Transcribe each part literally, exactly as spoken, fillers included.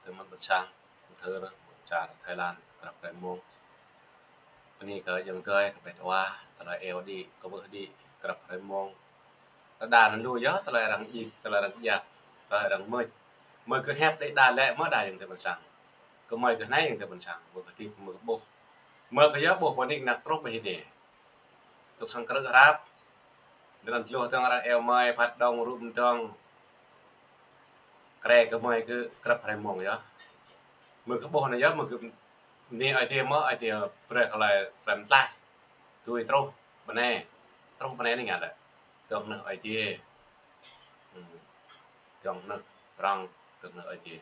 tơ mơ̆n ƀôn sang, tơ mơ̆n čar Thái Lan, krăp hrơi mông. Bơni kơ ayŏng adơi, kơ ƀĕ tơwa, tơlơi eo đĭ, kơ ƀơh đĭ, krăp hrơi mông. Tơdah anŭn lu yơh, tơlơi arăng djik, tơlơi arăng djak, tơlơi arăng mưč. Mơi kơ hiăp đĭ đa lĕ mơ̆ đa ayŏng adơi ƀôn sang. Kơ mơi kơ anai ayŏng adơi ƀôn sang, mơi kơ tĭp, mơi kơ ƀuh. Mơi kơ yơh ƀuh pơnik năk truh ƀơi hĭ anai. Tŭk sang krư̆ hrăp. Dơnăn tơluh tơ̆ng arăng eo mơi, phat dŏng, rŭ mơdŏng. Krê kơ mơi kơ krăp hrơi mông yơh. Mơi kơ ƀuh anai yơh, mơi kơ anai Ơi Adai mơ̆, Ơi Adai brơi kơ tơlơi, tơlơi mơtlaih. Tui truh ƀơi anai. Truh ƀơi anai anai ngă lĕ. Tơ̆ng nơh Ơi Adai. Hmm. Tơ̆ng nơh prŏng, tơ̆ng nơh Ơi Adai.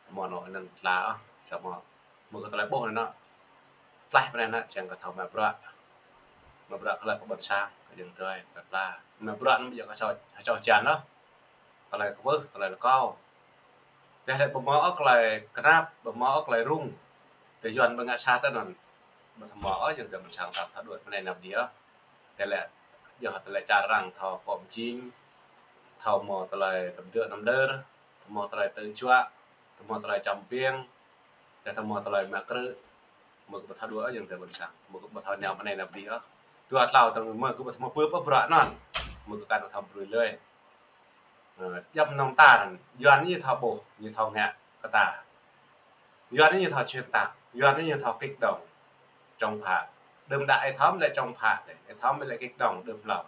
Tơmơ̆ anŭn anŭn tla ôh, samơ̆ mơ̆ kơ tơlơi ƀuh anŭn. Tlaih pơ anai anŭn, čang kơ thâo mă bruă. Mă bruă kơ lĕ kơ ƀôn sang, kơ ayŏng adơi, kơ tla. Mă bruă anŭn ƀu djơ̆ kơ čô, čô čan ôh. Tơlơi kơ ƀơh, tơlơi kơ kâo. Tơlơi ƀu hmâo ôh tơlơi kơnap, ƀu hmâo ôh tơlơi rŭng. Tơlơi Yuan ƀu ngă sat anŭn. Ƀu hmâo ôh, ayŏng adơi ƀôn sang ta thâo đuaĭ pơ anai anăp dih ôh. Tơlơi, yua tơlơi čar arăng thâo pơm jing, thâo hmâo tơlơi tơm dơ̆ năm đơr, thâo hmâo tơlơi tơjuă, thâo hmâo tơlơi čăm piêng, tơdah thâo hmâo tơlơi mă krư̆, mơi kơ ƀu thâo đuaĭ ayŏng adơi ƀôn sang, mơi kơ ƀu thâo nao pơ anai anăp dih ôh. Dua tlâo tơ̆ng mơi kơ ƀu thâo hmâo pơpă bruă anŭn, mơi kơ kăn thâo brơi lơi. Ơ, djŏp mơnơ̆ng ta anŭn, Yuan ñu thâo ƀuh, ñu thâo ngă kơ ta. Yuan ñu thâo xuyên tạc, Yuan ñu thâo kích động, chống phá. Đưm đă ih thâo lĕ chống phá, ih thâo lĕ kích động đưm hlâo.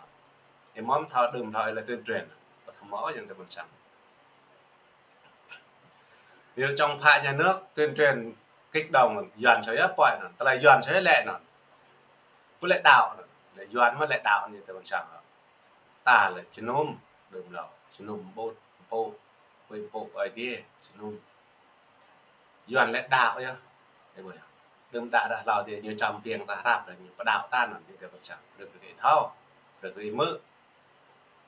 Ih mơ̆n thâo đưm hlâo ih lĕ tuyên truyền, ƀu thâo hmâo ayŏng adơi ƀôn sang. Ih chống phá nhà nước, tuyên truyền kích động, Yuan soi yơh pơhiăp anŭn, tơlơi Yuan soi lĕ anŭn. Ƀu lĕ đaŏ anŭn, lĕ Yuan mơ̆ lĕ đaŏ ayŏng adơi ƀôn sang. Ta lĕ jơnum, đưm hlâo, jơnum ƀut, ƀu, ƀu, ƀu, Ơi Adai, jơnum. Yuan lĕ đaŏ yơh. Ih ƀuh yơh. Đưm đă ră hlâo dih ñu čăm piêng ta hrăp lĕ ñu pơđaŏ ta anŭn, ayŏng adơi ƀôn sang. Brơi kơ ih thâo, brơi kơ ih hmư̆.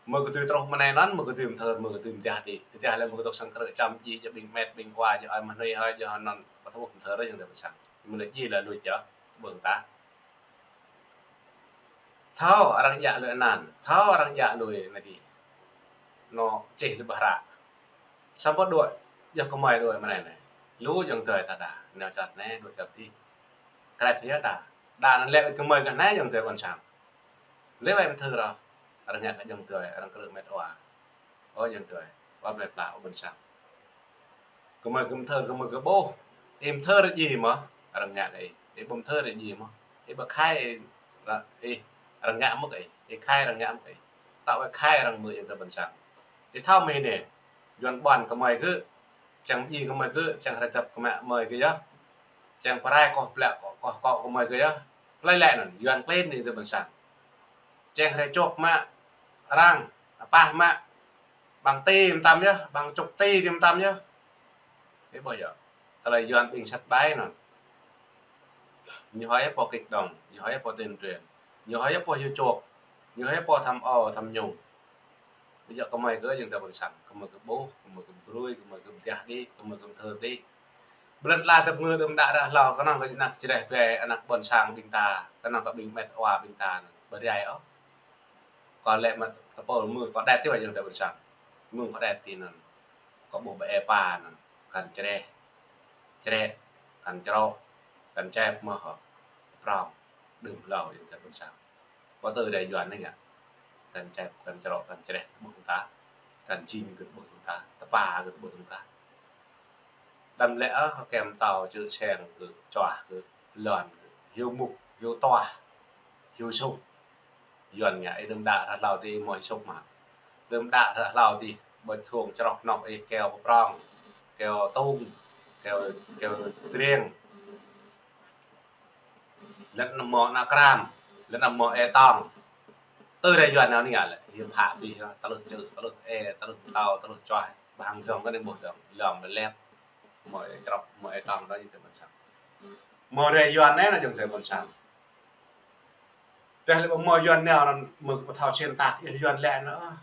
Mơi kơ tui truh pơ anai anŭn, mơi kơ tui mơthơr, mơi kơ tui mơdah đĭ. Tơdah lĕ mơi kơ tŭk sang krư̆ čăm djik, djă ƀing met, ƀing wa, djă ai mơnuih hơi, djă anŭn, ƀu thâo mơthơr ayŏng adơi ƀôn sang. Mơi lĕ djai lĕ luč yơh, ƀơ̆ng ta. Thâo arăng djă lui anăn, thâo arăng djă lui anai dih. Anŏ čih lui ƀơi hră. Samơ̆ đuaĭ, yua kơ mơi đuaĭ mơ̆ng anai anai. Lu ayŏng adơi ta đa, nao čar anai, đuaĭ čar dih. Krĕt yơh đa. Đa anŭn lĕ kơ mơi kơ anai ayŏng adơi ƀôn sang. Lĕ wai mơthưr rŏ. Arăng ngă kơ ayŏng adơi, arăng krư̆ met wa. Ơ ayŏng adơi, wa met pla, ơ ƀôn sang. Kơ mơi kơ mơthơr, kơ mơi kơ ƀuh. Ih mơthơr djai mơ̆, arăng ngă kơ ih. Ih ƀu mơthơr djai mơ̆. Ih ƀu khai, ih, arăng ngă mơ̆ kơ ih. Ih khai arăng ngă mơ̆ kơ ih. Tŏ wai khai arăng mơ̆ ayŏng adơi ƀôn sang. Ih thâo mơ̆ hĭ anai. Yuan ƀuăn kơ mơi kơ. Čang djai kơ mơi kơ, čang hrơi tơpă kơ mă mơi kơ yơh. Čang pơrai koh plĕ koh, koh kŏ kơ mơi kơ yơh. Hlơi lĕ anŭn, Yuan klin ayŏng adơi ƀôn sang. Čang hrơi čŏk mă arăng, apah mă, ƀăng ti mơtam yơh, ƀăng čŏk ti ti mơtam yơh. Ih ƀuh yơh. Tơlơi Yuan ƀing sat ƀai anŭn. Ñu hơi pô kích động, ñu hơi pô tuyên truyền, ñu hơi pô hyu čŏk, ñu hơi pô tham ô, tham nhũng. Ƀu djơ̆ kơ mơi kơ ayŏng adơi ƀôn sang, kơ mơi kơ ƀuh, kơ mơi kơ brơi, kơ mơi kơ mơdah đĭ, kơ mơi kơ mơthơr đĭ. Blan la tơpơngư đưm đă ră hlâo, kơnơ̆ng kơ anăk čơreh ƀe, anăk ƀôn sang ƀing ta, kơnơ̆ng kơ ƀing met wa ƀing ta, ƀu rai ôh. Kơ lĕ mă tơpul mơ̆ kơ đet ti wa ayŏng adơi ƀôn sang. Mơ̆ kơ đet ti anŭn. Kơ ƀuh ƀe ê pa anŭn, kăn čơreh, čơreh, kăn črŏ, kăn čep mơ̆ hŏ. Prŏng, đưm hlâo ayŏng adơi ƀôn sang. Ƀu tui rai Yuan anai ngă. Kăn čep, kăn črŏ, kăn čơreh tơƀuh ƀing ta. Kăn jing kơ tơƀuh ƀing ta. Tơpă kơ tơƀuh ƀing ta. Đăm lĕ ôh, kơm tâo čư̆ seng kơ čuah kơ lŏn kơ. Hyu mŭk, hyu tuah, hyu sŭk. Yuan ngă ih đưm đă ră hlâo dih ih mơ̆ hyu sŭk mă. Đưm đă ră hlâo dih ƀơi thung čroh nŏk ih keo pơprŏng, keo tung, keo, keo triêng. Lĕ anăm mơ̆ ană kram, lĕ anăm mơ̆ ê tŏng. Tui rai Yuan nao anai ngă lĕ, hiư̆m hă bih yơh, tơlưh čư̆, tơlưh ê, tơlưh tâo, tơlưh čuah, ƀơhăng dơ̆ng kơ anai ƀuh dơ̆ng, lŏm lĕ lĕp, mơ̆ ê črŏk, mơ̆ ê tŏng dơ̆ng ayŏng adơi ƀôn sang. Mơ̆ rai Yuan anai anŭn ayŏng adơi ƀôn sang. Tơdah lĕ ƀu mơ̆ Yuan nao anŭn mơ̆ kơ ƀu thâo xuyên tạc, yơh Yuan lĕ anŭn.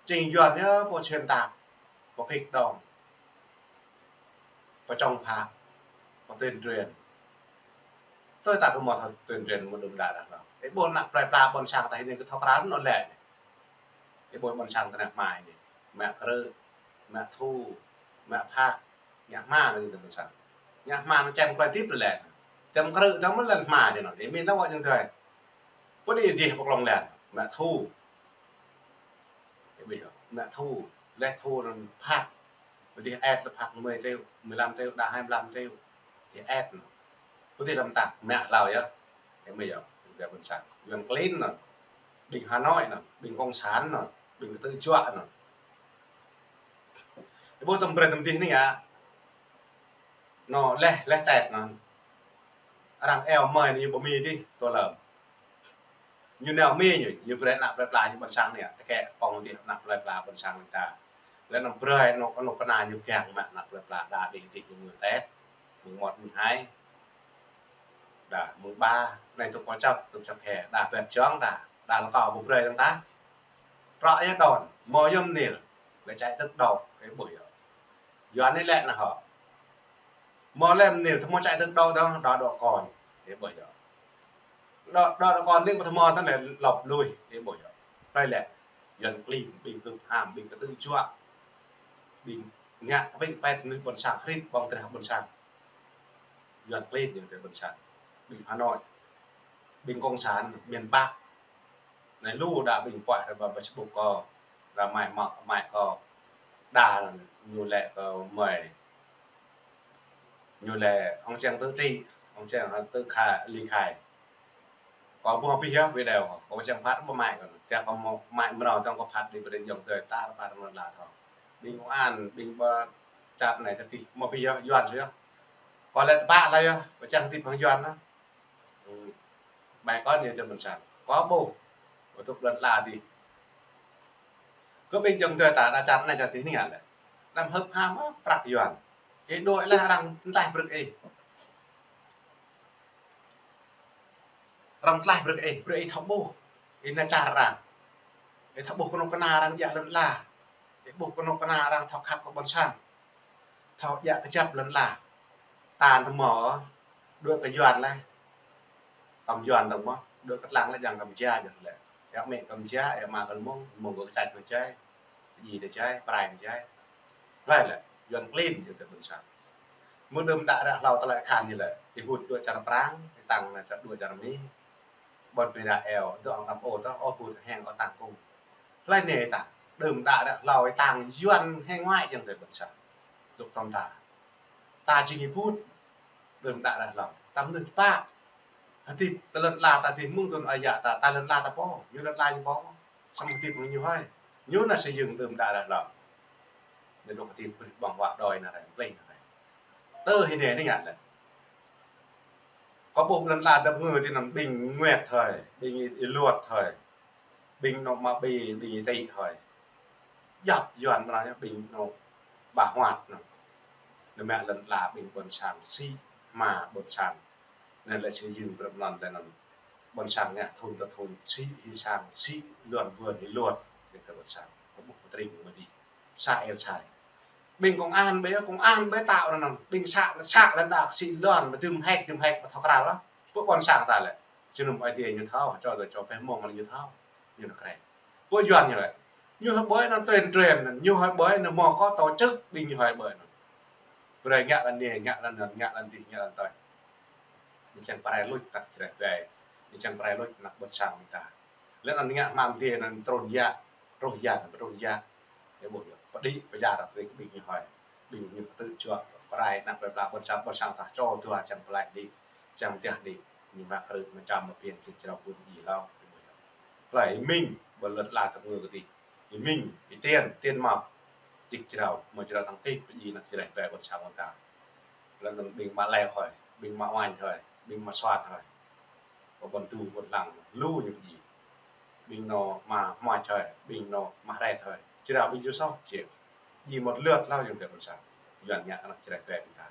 Jing Yuan yơh pô xuyên tạc, pô kích động, pô chống phá, pô tuyên truyền. Tui ta kơ mơ̆ thâo tuyên truyền mơ̆ đưm đă ră hlâo. Ih ƀuh anăk plơi pla ƀôn sang ta hĭ anai kơ thâo krăn anŭn lĕ. Ih ƀuh ƀôn sang ta anăk mai anai. Mă krư̆, mă thu, mă phak, Ngă hma anŭn tơ ƀôn sang. Ngă hma anŭn čem klơi tip lĕ. Tơm krư̆ tơm lĕ hma tơ anŭn. Ih min tơ wă jing tơi. Pơ anai dih pơklong lĕ. Mă thu. Ih ƀuh yơh. Mă thu. Leh thu anŭn phat. Pơ anai ĕt lĕ phat mười triệu, mười lăm triệu, đa hai mươi lăm triệu. Anai ĕt anŭn. Pơ anai lăm tah. Mă hlâo yơh. Ih ƀuh yơh. Tơ ƀôn sang. Yuan klin anŭn. Ƀing Hà Nội anŭn. Ƀing cộng sản anŭn. Ƀing kơtư̆ juă anŭn. Ih ƀuh tơm brơi tơm dih anai yơh. Anŭn leh, leh tĕt anŭn. Arăng iâu mơi anŭn ñu ƀu mĭn dih, tơlơi. Ñu nao mĭn ñu, ñu brơi ană plơi pla ñu ƀôn sang anai yơh. Tơkĕ pŏng dih ană plơi pla ƀôn sang anai ta. Leh anŭn brơi anŭn, anŭn kơna ñu kiăng mă ană plơi pla đa dih dih ñu mơ̆ng tĕt. Mơ̆ng một mơ̆ng hai. Đa mơ̆ng ba, anai tŭk kơ čŏk, tŭk čŏk he, đa pĕt jŏng đa, đa lơkâo ƀu brơi dơ̆ng ta. Trŏ yơh đon, mơ̆ yom nil, lĕ čai tơ̆k đŏk, ih ƀuh yơh. Yuan anai lĕ anŭn hŏ. Mơ̆ lĕ nil, tơmơ̆ čai tơ̆k đŏk dơ̆ng, đŏk đŏk kon, ih ƀuh yơh. Đŏk, đŏk đŏk kon ling pơtơmơ̆ tơ̆ lĕ lŏp lui, ih ƀuh yơh. Hlơi lĕ, Yuan klin, ƀing kơtư̆ ham, ƀing kơtư̆ juă, ƀing ngă tơpĕt tơpĕt anai ƀôn sang, hơrĭt ƀơ̆ng drah ƀôn sang. Yuan klin ñu tơ ƀôn sang. Ƀing Hà Nội, ƀing cộng sản, miền Bắc. Anai lu đa ƀing puăi ră ƀă Facebook kơ, ră mă mă mă kơ. Đa ñu lĕ kơ mơi. Ñu lĕ ông Trang tự trị, ông Trang tự khai, ly khai. Kơ ƀuh abih yơh video, kơ čang phat ƀu mă kơ. Tơdah kơ mă, mă mơnơ̆ng tơ̆ng kơ phat đi pơđĭ jŏng tơi tar phat mơnơ̆ng la thâo. Ƀing công an, ƀing ƀă čăt anai čăt dih, mă abih yơh, Yuan yơh. Kơ lĕ tơpă lĕ yơh, kơ čang dih pơng Yuan anŭn. Bai kơ ñu tơ ƀôn sang. Kơ ƀuh, kơ tŭk lŏn la dih. Kơ ƀing jŏng tơi ta, đa čăt anai čăt dih anai lĕ. Lăm hơ̆k ham, prăk Yuan. Ih đuaĭ leh arăng tlaih brơi ih. Arăng tlaih brơi ih, brơi ih thâo ƀuh. Ih nao čar arăng. Ih thâo ƀuh kơnuk kơna arăng djă lŏn la. Ih ƀuh kơnuk kơna arăng thâo khăp kơ ƀôn sang. Thâo djă kơjăp lŏn la. Tan tơmơ̆, đuaĭ kơ Yuan leh. Tơm Yuan tơmơ̆, đuaĭ kơ tơlang leh jang Kampuchia jơh leh. Yă mĕ Kampuchia, yă mă kơ mơ̆ng, mơ̆ng kơ kơčăt kơ jai. Ji tơ jai, prai tơ jai. Hlơi lĕ, Yuan klin ñu tơ ƀôn sang. Mơ̆ng đưm đă ră hlâo tơlơi akhan ñu lĕ, ih hŭt đuaĭ čar Prang, ih tăng nao čar đuaĭ čar Mi. Ƀôn ƀing ră iâu, dŏ ong đăm ôh tơ, ôh hŭt heng ôh tăng kung. Hlơi anai ta, đưm đă ră hlâo ih tăng Yuan heng ngoai jing tơ ƀôn sang. Dŏ tơm ta. Ta jing ih hŭt, đưm đă ră hlâo. Ta mơnuih tơpă. Hơdip, tơ lŏn la ta dih mơ̆ng tŭn ơi yă ta, ta lŏn la ta pô, ñu lŏn la ñu pô. Samơ̆ hơdip mơ̆ng ñu hơi. Ñu nao xây dựng đưm đă ră hlâo. Ñu dŏ hơdip brơi ƀơ̆ng huă đôi nao rai, plĕnh nao rai. Tơ hĭ anai anai ngă lĕ. Kơ ƀuh lŏn la dăp ngư tơ anŭn ƀing Nguyệt hơi, ƀing Y-, Y-Luột hơi. Ƀing anŭn mă ƀing, ƀing Y-Tị hơi. Djŏp Yuan mơnơ̆ng yơh, ƀing anŭn ƀă huăt anŭn. Anŭn mă lŏn la ƀing ƀôn sang sĭ, hma ƀôn sang. Anŭn lĕ sĭ jing brơi mơnơ̆ng lĕ anŭn. Ƀôn sang ngă thŭn tơ thŭn sĭ hĭ sang sĭ luan bươn hĭ luan. Ñu tơ ƀôn sang. Kơ ƀuh pơtring mơ̆ dih. Sa el sai. Ƀing công an ƀĕ, công an ƀĕ tao anŭn. Ƀing să, să lŏn đa sĭ luan, mơ̆ dŭm hek, dŭm hek, mơ̆ thâo krăl lah. Pơ ƀôn sang ta lĕ. Jơnum ai tiê ñu thâo, čô tơ čô pĕh mông mơ̆n ñu thâo. Ñu nao krĕ. Pơ Yuan ñu lĕ. Ñu hơi ƀơi anŭn tuyên truyền, ñu hơi ƀơi anŭn mơ̆ kơ tổ chức, ƀing ñu hơi ƀơi anŭn. Brơi ngă lăn anai, ngă lăn anŭn, ngă lăn dih, ngă lăn tơi. Ñu čang prai luč anăk Jrai ƀai. Ñu čang prai luč anăk ƀôn sang ta. Lĕ anŭn ngă hmam dih anŭn trŭn yă, truh yă, trŭn yă. Ñu ƀuh yơh, pơđĭ, pơjar, pơđĭ, ƀing ñu hơi. Ƀing ñu kơtư̆ juă, prai anăk plơi pla ƀôn sang, ƀôn sang ta čô dua čang pơlaih đĭ, čang mơtiah đĭ. Ñu mă krư̆, mă čăm, mă piêng, čĭ črâo ƀun djai hlâo. Hlơi ih mĭn, ƀơi lŏn la tơpơngư kơ dih. Ih mĭn, ih tiên, tiên mă. Čĭ črâo, mă črâo tăng tih, pơdjai anăk Jrai ƀai ƀôn sang ƀôn ta. Lŏn anŭn ƀing mă Leo hơi, ƀing mă Oanh hơi, ƀing mă Soan hơi. Kơ ƀôn tu, ƀôn lăng, lu ñu pơdjai. Ƀing anŭn mă Hmach hơi, ƀing anŭn mă Hret hơi. Črâo ƀing ñu soh, čiek. Djai một lượt hlâo yơh tơ ƀôn sang. Yuan ngă anăk Jrai ƀai ƀing ta.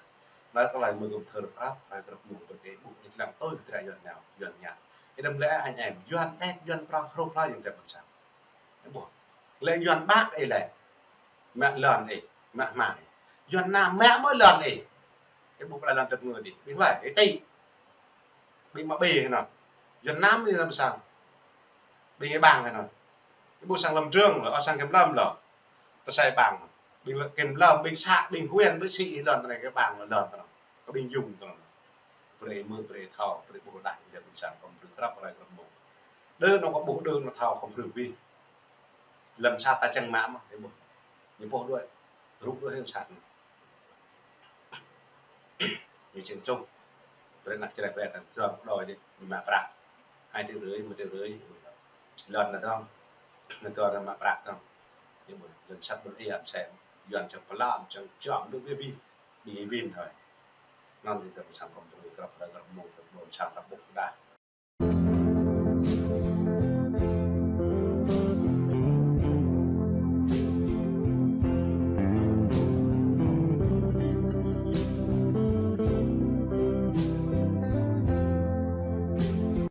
Anai tơlơi mơ̆ gum thơr prăp, rai prăp mơ̆ bơ̆t ih ƀuh, ih lăng tui hơdră Yuan ngă, Yuan ngă. Ih đăm lĕ anh em, Yuan đet, Yuan prŏng hrup hlâo yơh tơ ƀôn sang. Ih ƀuh. Lĕ Yuan Bắc ih lĕ. Mă lŏn ih, mă hmai. Yuan Nam mă mơ̆ lŏn ih. Ih ƀuh pơlai lŏn tơpơngư dih. Ƀing hlơi, ih tĭ. Ƀing mă ƀi hĭ anŭn. Yuan Nam ih tơ ƀôn sang. Ƀing ih ƀang hĭ anŭn. Ih ƀuh sang Lâm Trường lĕ, ơ sang Kiểm Lâm lĕ. Tơ sai ƀang. Ƀing lŏn kiểm lâm, ƀing xã, ƀing huyện, ƀing thị, lŏn tơnai kơ ƀang lŏn tơnai. Kơ ƀing yŭng tơnai. Brơi mơ̆, brơi thâo, brơi ƀuh đah, ƀing sang kơ mơ̆ng krăp rai krăp mơ̆ng. Đơ nŏ kơ ƀuh đơ nŏ thâo kơ brơi ƀing. Lăm sat ta čang mă mơ̆, ƀuh. Ñu ƀuh đuaĭ. Rŭ đuaĭ hăng sat. Ñu čang čŭk. Brơi năk čreh ƀe tăn črong đôi dih, ñu mă prăk. Hai triệu rưỡi, một triệu rưỡi. Lŏn nă tong. Nă tong mă prăk tong. Ñu ƀuh, lŏn sat ƀôn ia sem. Yuan čang pơlam, čang čong, đơ ƀiă ƀiă. Ƀiă ƀiă thôi. Năn dih tơm sang kơ brơi krăp rai krăp mơ̆ng, krăp mơ̆ng sang ta ƀuh đah.